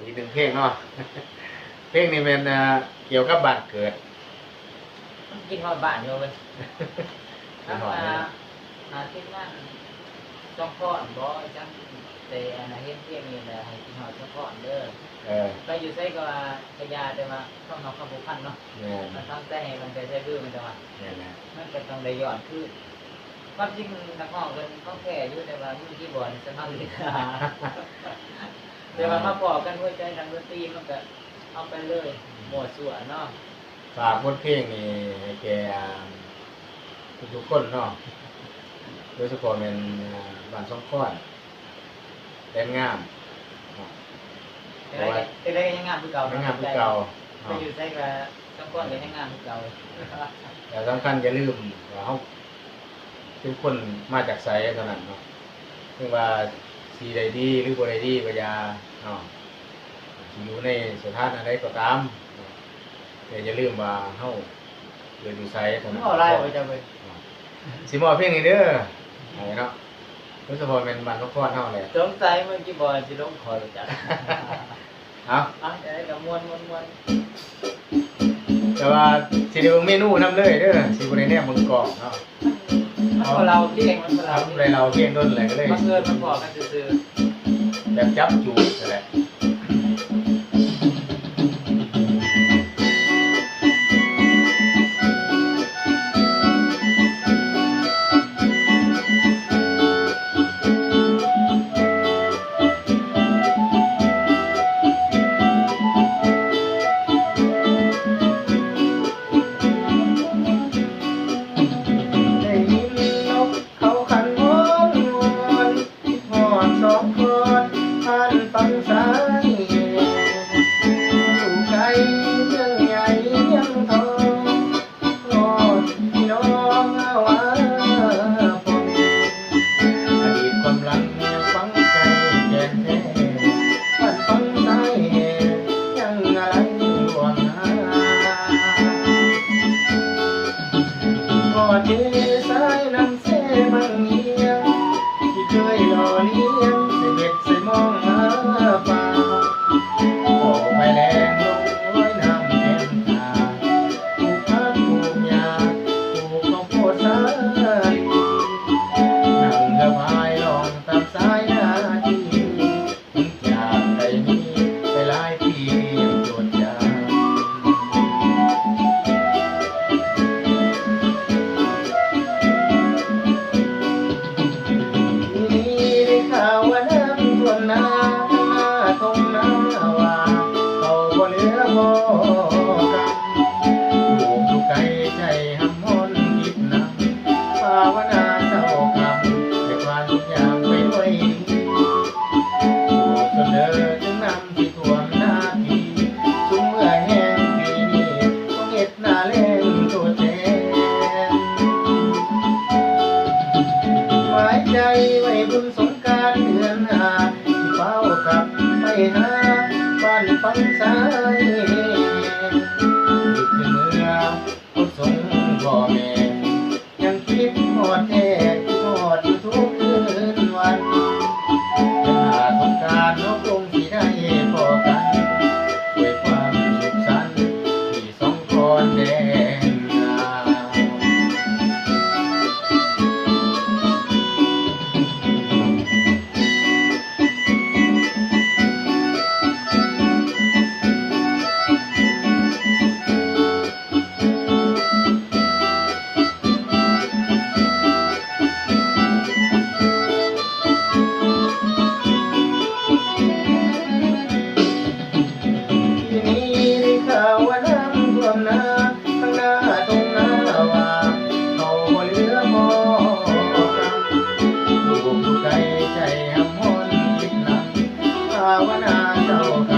ອີກໜຶ່ງເພງເນາະ ເພງນີ້ແມ່ນ ອ່າ ກ່ຽວກັບບ້ານເກີດ. ຄິດຮອດບ້ານຢູ່ເວີຍ. ຄິດຮອດເລີຍ. ຫາ ຫາທີມງານສອງຄອນບໍ່ ຈັ່ງ ແຕ່ອັນເຫັນພຽງນີ້ແຫຼະ ໃຫ້ກິນຮອດສາຄອນເດີ. ເອີ ໄປຢູ່ໃສກໍວ່າກະຢ່າ ແຕ່ວ່າຄວາມຮັກຄວາມຜູກພັນເນາະ. ແມ່ນ. ມັນທຳໃຈໃຫ້ ມັນໃຈໃສ່ຄື ແມ່ນແຕ່ວ່າ ແມ່ນແຫຼະ ມັນກໍຕ້ອງໄດ້ຍ້ອນຄືນ. ຄວາມຈິງນັກຮ້ອງເພິ່ນຂອງແທ້ຢູ່ ແຕ່ວ່າມືຄີບອດນີ້ສະເໝັກເຫຼັກ. ແຕ່ວ່າມາພໍ້ກັນ ຫົວໃຈທາງດົນຕີມັນກໍເອົາໄປເລີຍ ໝົດສ່ວນເນາະ. ຝາກບົດເພງນີ້ໃຫ້ແກ່ ອ່າ ທຸກໆຄົນເນາະ ໂດຍສະເພາະແມ່ນ ອ່າ ບ້ານສອງຄອນ ແດນງາມເນາະ. ເພາະວ່າ ຈັ່ງໃດກໍຍັງງາມຄືເກົ່າເນາະ ຍັງງາມຄືເກົ່າເນາະ. ໄປຢູ່ໃສກໍສອງຄອນກໍຍັງງາມຄືເກົ່າ. ແລ້ວສຳຄັນຢ່າລືມວ່າເຮົາ ເປັນຄົນມາຈາກໃສເທົ່ານັ້ນເນາະ. ເຖິງວ່າຊິໄດ້ດີ ຫຼື ບໍ່ໄດ້ດີກໍຢ່າເນາະ, ຊິຢູ່ໃນສະຖານະໃດກໍຕາມເນາະ, ແຕ່ຢ່າລືມວ່າເຮົາເກີດຢູ່ໃສເທົ່ານັ້ນ. ເວົ້າຫຼາຍບໍ່ຈັກເວີຍ. ເນາະ ຊິມອບເພງນີ້ເດີ ໃຫ້ເນາະ, ໂດຍສະເພາະແມ່ນບ້ານນະຄອນເຮົາແຫຼະ. ສົງໄສມື້ກີ້ບໍ່ຊິລົງຂໍຮູ້ຈັກ. ເອົາ ເອົາ ຈັ່ງໃດກໍມ່ວນໆໆ. ແຕ່ວ່າຊິໄດ້ເບິ່ງເມນູນຳເລີຍເດີ, ຊິບໍ່ໄດ້ແນມເບິ່ງກ້ອງເນາະ. ມັນບໍ່ເລົ່າພຽງ ມັນບໍ່ເລົ່າ ບໍ່ໄດ້ເລົ່າພຽງດົນແຫຼະ ກໍເລີຍບັງເອີນມາພໍ້ກັນຊື່ໆ ແບບຈັບຈູດຫັ້ນແຫຼະ. ໄດ້ຍິນນົກເຂົາຂັນຮ້ອງວອນ ຄິດຮອດສອງຄອນ ຜ່ານຝັ່ງຊາຍແດນ ຢູ່ໄກເມືອງໃຫຍ່ວຽງທອງ ຮອດພີ່ນ້ອງອາວາພົນ ອະດີດຄວາມຫຼັງຍັງຝັງໃຈແກ່ນແທ້ ບ້ານຝັ່ງຊາຍແດນຍັງອາໄລລ່ວງໜ້າ ຮອດເດຊາຍນ້ຳ ເຊບັງຫຽງ ທີ່ເຄີຍຫຼໍ່ລ້ຽງໃສ່ເບັດໃສ່ມອງຫາປາ ອອກໄປແລ່ນລົງລອຍນ້ຳແຄມທ່າ ປູກຜັກປູກຫຍ້າ ປູກເຂົ້າໂພດສາລີ ນັ່ງເຮືອພາຍລ່ອງຕາມສາຍນາທີ ຈາກໄດ້ມີໄປຫຼາຍປີຍັງຈົດຈຳ ປີນີ້ໄດ້ຂ່າວວ່ານ້ຳຖ້ວມນາ ທັງນາທົ່ງນາວ່າ ເຂົ້າບໍ່ເຫຼືອພໍກຳ ລູກຢູ່ໄກໃຈຮ່ຳຮ້ອນຄິດນຳ ພາວະນາເຊົ້າຄ່ຳ ໃຫ້ຜ່ານທຸກຢ່າງໄປດ້ວຍດີ ສູ້ຊົນເດີ ເຖິງນ້ຳຊິຖ້ວມນາປີ ຊຸມເມື່ອແຮງປີນີ້ ຕ້ອງເຮັດໜ້າແລ້ງທົດແທນ ໝາຍໃຈໄວ້ບຸນສົງການເດືອນຫ້າ ຊິຟ້າວກັບໄປຫາບ້ານຝັ່ງຊາຍແດນ ນຶກເຖິງເມື່ອ ຜູ້ຊົງພໍ່ແມ່ ຍັງຄິດຮອດແທ້ ຄິດຮອດຢູ່ທຸກຄືນວັນ ເດືອນຫ້າສົງການເຮົາຄົງຊິໄດ້ພໍ້ກັນ ດ້ວຍຄວາມສຸກສັນທີ່ສອງຄອນແດນງາມ. ປີນີ້ໄດ້ຂ່າວວ່ານ້ຳຖ້ວມນາ ທັງນາທົ່ງນາວ່າ ເຂົ້າບໍ່ເຫຼືອພໍກຳ ລູກຢູ່ໄກໃຈຮ່ຳຮ້ອນຄິດນຳ ພາວະນາເຊົ້າກ